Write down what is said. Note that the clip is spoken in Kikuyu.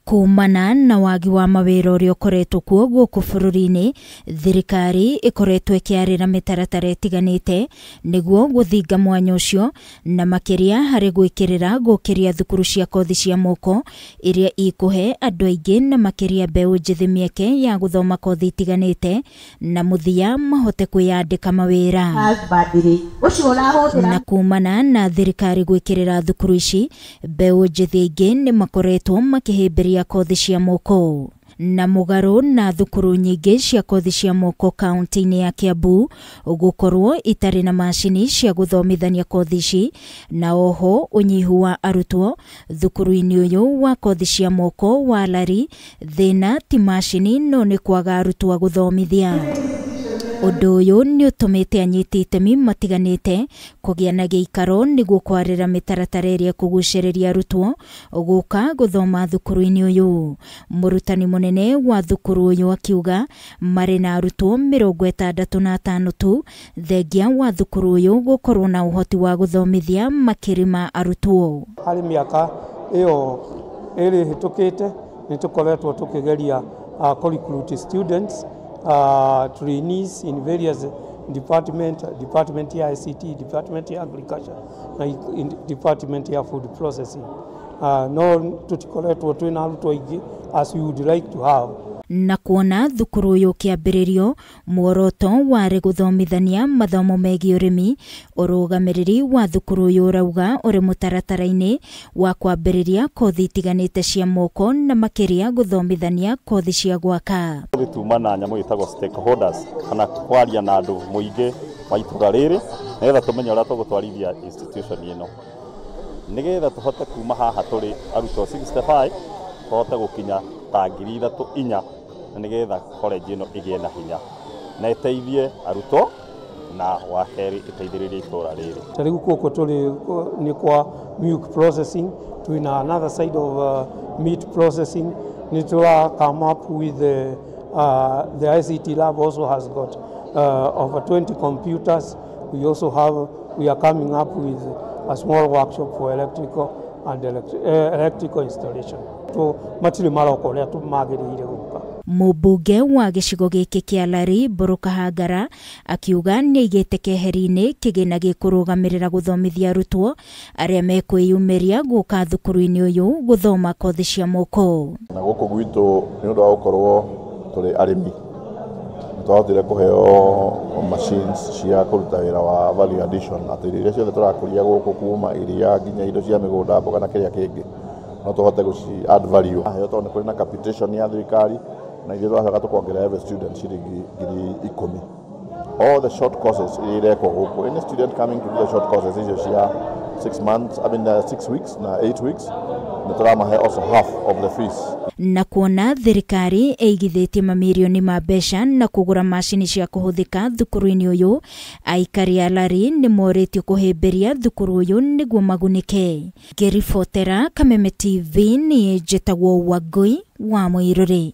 Kumana na wagi wa mawĩra ũrĩa ũkoretwo kuo gũkũ bũrũri-inĩ, thirikari ĩkoretwo ĩkĩarĩra mĩtaratara ĩtiganĩte nĩguo gũthinga mwanya ũcio, na makĩria harĩ gwĩkĩrĩra gũkĩria thukuru cia kothi cia moko iria ikũhe andũ aingĩ na makĩria mbeũ njĩthĩ mĩeke ya gũthoma kothi itiganĩte na mũthia mahote kwĩyandĩka mawĩra. Na kumana na thirikari gwĩkĩrĩra thukuru ici, mbeũ njĩthĩ aingĩ nĩ makoretwo makĩhĩmbĩria kothi cia moko. Na mũgarũ na thukuru nyingĩ cia kothi cia moko kaunti-inĩ ya Kiambu gũkorwo itarĩ na macini cia gũthomithania kothi ici, na oho ũnyihu wa arutwo thukuru-inĩ ũyũ wa kothi cia moko wa Lari, thĩna ti macini no nĩ kwaga arutwo a gũthomithia. Ũndũ ũyũ nĩ ũtũmĩte anyiti itemi matiganĩte kũgĩa na gĩikaro nĩguo kwarĩra mĩtaratara ĩrĩa ĩkũgucĩrĩria arutwo gũka gũthoma thukuru-inĩ ũyũ. Mũrutani mũnene wa thukuru ũyũ akiuga marĩ na arutwo 65 tu, thengia wa thukuru ũyũ gũkorwo na ũhoti wa gũthomithia makĩria ma arutwo. Harĩ mĩaka ĩyo ĩrĩ ĩhĩtũkĩte nĩ tũkoretwo tũkĩgeria kũ-recruit students, trainees in various department, department ya ICT, department ya agriculture na department ya food processing. No tũtikoretwo twĩna arutwo aingĩ as we would like to have. Na kuona thukuru ũyũ ũkĩambĩrĩrio, muoroto warĩ gũthomithania mathomo megiĩ ũrĩmi. Ũrũgamĩrĩri wa thukuru ũyũ ũrauga ũrĩ mũtaratara-inĩ wa kwambĩrĩria kothi itiganĩte cia moko na makĩria gũthomithania kothi cia gwaka. Tuma na nyamũ ĩtagwo stakeholders kana kwaria na andũ mũingĩ wa itũra rĩrĩ nĩgetha tũmenye ũrĩa tũgũtwarithia institution ĩno, nĩgetha tũhote kuma haha tũrĩ arutwo 65 tũhote gũkinya ta 3,000 4,000, na nĩgetha college ĩno ĩgĩe na hinya na ĩteithie arutwo na wa kerĩ ĩteithĩrĩrie itũra rĩrĩ. Ta rĩu gũkũ tũrĩ nĩ kwa milk processing, twĩna another side of meat processing, nĩ tũra come up with the ICT lab also has got over 20 computers. We also have, we are coming up with a small workshop for electrical and electrical installation. So matirĩ maroka ũrĩa magĩrĩire gũka. Mũmbunge wa gĩcigo gĩkĩ kĩa Lari Mbũrũ Kahangara akiuga nĩ aigĩte keheri-inĩ kĩgĩna gĩkũrũgamĩrĩra gũthomithia arutwo arĩa mekwĩyumĩria gũka thukuru-inĩ ũyũ gũthoma kothi cia moko. Na gũkũ gwitũ nĩ ũndũ wa gũkorwo tũrĩ arĩmi nĩ twahotire kũheo machines cia kũruta wĩra wa value addition, atĩ irio iria ciothe tũrakũria gũkũ kuma iria nginya indo cia mĩgũnda, mboga na kĩrĩa kĩngĩ no tũhote gũci add value. Heo tondũ nĩ kũrĩ na capitation ya thirikari na ithuĩ twacoka tũkongerera every student ciringi 10,000. All the short courses iria irekwo gũkũ, any student coming to do the short courses icio cia 6 months, I mean 6 weeks na 8 weeks, nĩ tũramahe also half of the fees. Na kuona thirikari ĩigithĩtie mamirioni ma mbeca na kũgũra macini cia kũhũthĩka thukuru-inĩ ũyũ, aikari a Lari nĩ morĩtio kũhĩmbĩria thukuru ũyũ nĩguo magunĩke. Ngĩribotera Kameme TV, niĩ njĩtagwo Wangũi wa Mũirũrĩ.